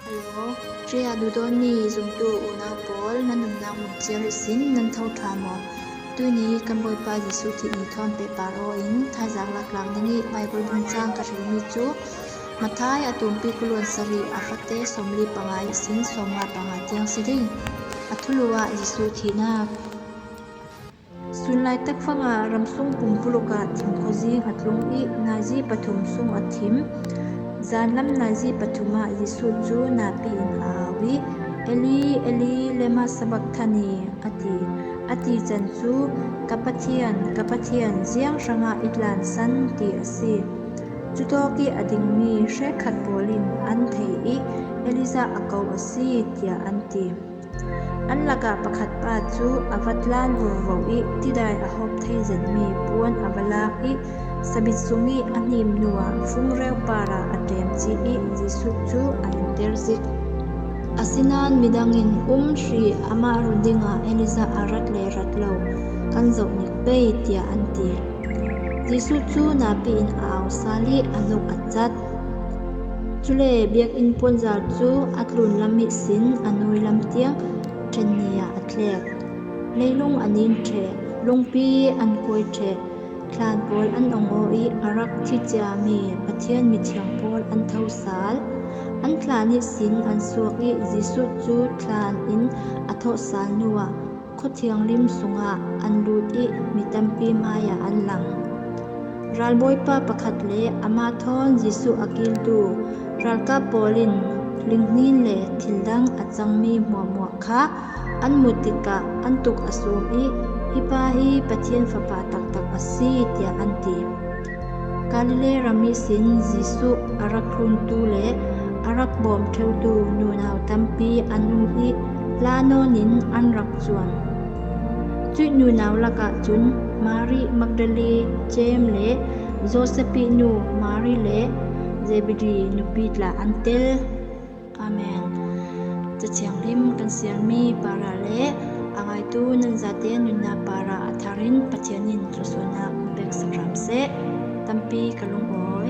ໂລ ເຈຍດູໂດນນີ ຊຸມຕູ ອຸນາວໂປລ ນັນນຸມນາງມຸນຈຽວລິສິນ ນັນເທົາທາມອນ ຕຸຍນີ ກັນບົຍປາ ເຢຊູ ທິດນີ ທອນ ເປປາໂຣ ອິນ ທາຍຈາກຫຼັກໆ ນິງອີ ໄບເບິນບຸນຈາງ ກະເທວມີຈູ ມາທາຍ ອະຕູມ ປີກຸລວນ ສະລີ ອາຟາເຕ ສົມລີ ປະງາຍ ສິນ ສົມງາ ປະງາ ຕຽງ ສະດິງ ອະທຸລຸວະ ເຢຊູ ທີນາ ຊຸນລາຍຕັກຟັງອາ ຣຳຊຸງປຸງປຸລຸກະ ທິມໂຄຈິງ ອາຕລຸງອິ ນາຈິປະທຸມ ຊຸງອະທິມ ຈານລຳນາຈິປະທຸມະ ເຢຊູຈູ ນາປີອິນອາອາວິ ເອລີ ເອລີ ເລມາ ຊະບັກທານີ ອາຕີ ອາຕີ ຈັນຈູ ກະປະທຽນ ກະປະທຽນ ຈຽງຊະງະ ອິດລານ ຊັນຕີ ອາຊີ ຈຸໂຕກິ ອະດິງມີ ເຊຄັດ ໂປລິນ ອັນເທອິ ເອລິຊາ ອາເກົາ ອາຊີ ເຕຍ ອັນຕີ ອັນລະກະປະຄັດປາຈູ ອາວັດລານ ວໍວໍວອິ ຕິດາຍ ອາຫົບ ໄທເຢັນມີ ປວນ ອາວະລາກອິ ສະບິດຊຸງອິ ອະນີມນົວ ຟຸງແຣວປາຣາ ອາແຕມຈີອິ ເຢຊູຈູ ອາຍຸເຕລຊິກ ອາຊິນານ ມິດັງອິນ ອຸມ ຊຣີ ອາມາຣຸນດິງອາ ເອລິຊາ ອາຣັດເລຣັດເລົາ ກັນເຈົ້ານິກເປຍ ເຕຍ ອັນຕີ ເຢຊູຈູ ນາປີອິນອາອາວ ຊາລີ ອານຸກ ອາຈັດ ຈຸເລ ບຽກອິນ ປວນຈາຈູ ອາຕລຸນ ລຳມິສິນ ອານຸຍ ລຳຕຽງ ເທນນີຍາ ອາແທລກ ເລລຸງ ອານິນເທ ລຸງປີ ອັນກວຍເທ ທລານ ໂປລ ອັນອອງໂອອິ ອາຣັກ ທິຈາມີ ປະທຽນ ມິທຽງ ໂປລ ອັນເທົາສາລ ອັນທລານ ນິສິນ ອັນສວກອິ ເຢຊູຈູ ທລານ ອິນ ອາໂທສານນົວ ໂຄທຽງລິມສຸງາ ອັນລູດອິ ມີຕຳປີມາຍາ ອັນລັງ ຣານໂບຍປາປະຄັດເລ ອາມາທອນ ເຢຊູ ອາກິລຕູ ຣານກາໂປລິນ ລິງນີນເລ ທິນດັງ ອາຈັງມີ ຫົວໝວກຄາ ອັນມຸດຕິກະ ອັນຕຸກອາໂສມອິ ຫິປາຮີ ປະທຽນຝາປາຕັກຕັກອາຊີ ເຕຍ ອັນຕີ ກາລິເລ ຣາມິສິນ ເຢຊູ ອາຣັກລຸນຕູເລ ອາຣັກບອມເທວຕູ ນູນາວຕຳປີ ອານຸງອິ ລາໂນນິນ ອັນລັກຈວນ ຈຸຍນູນາວລະກະຈຸນ ມາຣີ ມັກດາລີ ເຈມເລ ໂຈເຊປີນູ ມາຣີເລ ເຈເບດີ ນູປີຕລາ ອັນເຕລ ອາເມນ ຈະທຽງລິມກັນຊຽນມີ ປາຣາເລ ອາໄງຕູ ນັນຈາເຕ ນູນາ ປາຣາ ອາທາຣິນ ປະທຽນນິນ ໂຈໂຊນາ ອຸເບັກ ສະຣາມເຊ ຕຳປີ ກະລຸງໂອຍ